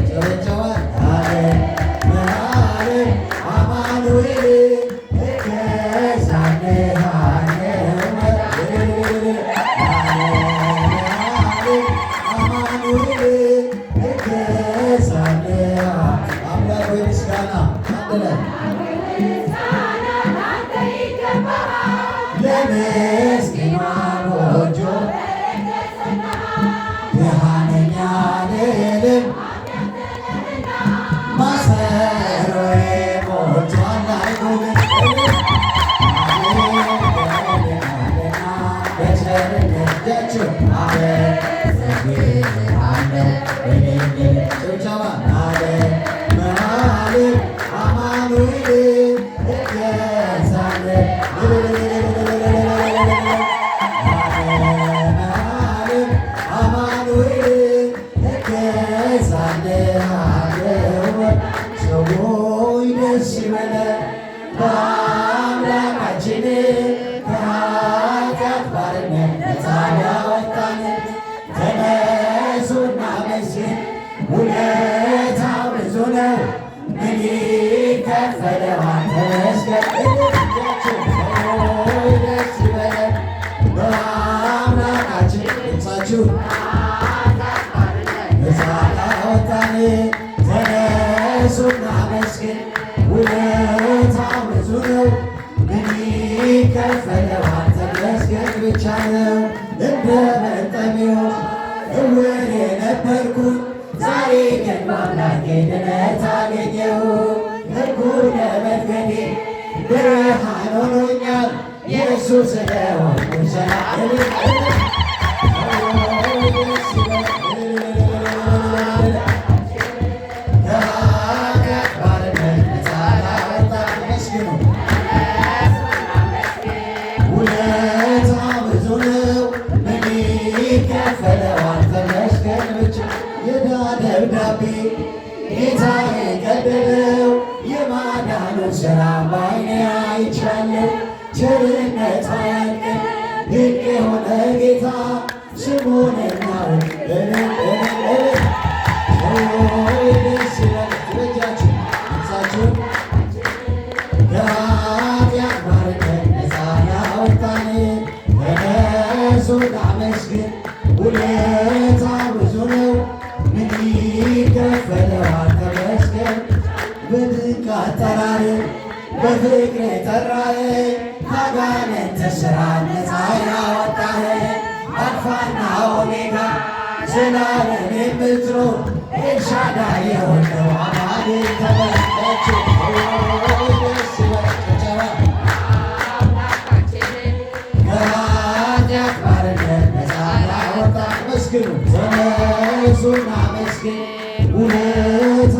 ጨበጨባል መሃልን አማኑኤል እገዛልሃለሁ። አማኑኤል እገዛልሃለሁ። አምላክ ሆይ ምስጋና አንድ ላይ። ለምስኪኗ ጎጆ ድሃ ነኝ አልልም፣ ማሰሮዬ ሞልቷል አይጎልም። በቸርነት አመሰግንሃለሁ። ጭብጨባ መሃልን አማኑኤል እገዛለሁ። መሃልን አማኑኤል እገዛልሃለሁ። ሰዎች ደስ ይበለን በአምላካችን፣ ከኃጢአት ባርነት ነፃ ያወጣን። ተነሱና መስግን፣ ውለታው ብዙ ነው፣ ምን ይከፈለዋል? ተመስገን። ሰዎች ደስ ይበለን በአምላካችን፣ ድምፃችሁ፣ ነፃ ያወጣን። ተነሱና መስግን፣ ውለታው ብዙ ነው፣ ምን ይከፈለዋል? ተመስገን ብቻ ነው። እንደ በርጤሜዎስ እውር የነበርኩኝ ዛሬ ግን በአምላኬ ድነት አገኘሁ። ሕጉ ለመንገዴ ብርሃን ሆኖኛል። ኢየሱስ ስለሆንኩ ሰላም። ደስ ይበል። ከኃጢአት ባርነት ነፃ ያወጣን መስግኑ። ውለታ ብዙ ነው፣ ምን ይከፈለዋል? ተመስገን ብቻ። የዕዳ ደብዳቤ ጌታ የቀደደው፣ የማዳኑ ሥራ ባይኔ አይቻለሁ። ቸርነቱ አያልቅም፣ ድንቅ የሆነ ጌታ ስሙን እናውቅ። እልል እልል እልል። ደስ ይበል። በእጃችሁ ድምፃችሁን። ከኃጢአት ባርነት ነፃ ያወጣን ተነሱና መስግን፣ ውለታ ብዙ ነው፣ ምን ይከፈለዋል? ተመስገን። በድንቅ አጠራር በፍቅር የጠራኸኝ፣ ከአጋንንት እስራት ነፃ ያወጣኸኝ፣ አልፋና ኦሜጋ ዘላለም የምትኖር ኤልሻዳይ የሆነው አማኑኤል ተመስገን። ደስ ይበል። ጭብጨባ። ከኃጢአት ባርነት ነፃ ያወጣን መስግኑ። ተነሱና መስግን ውለታ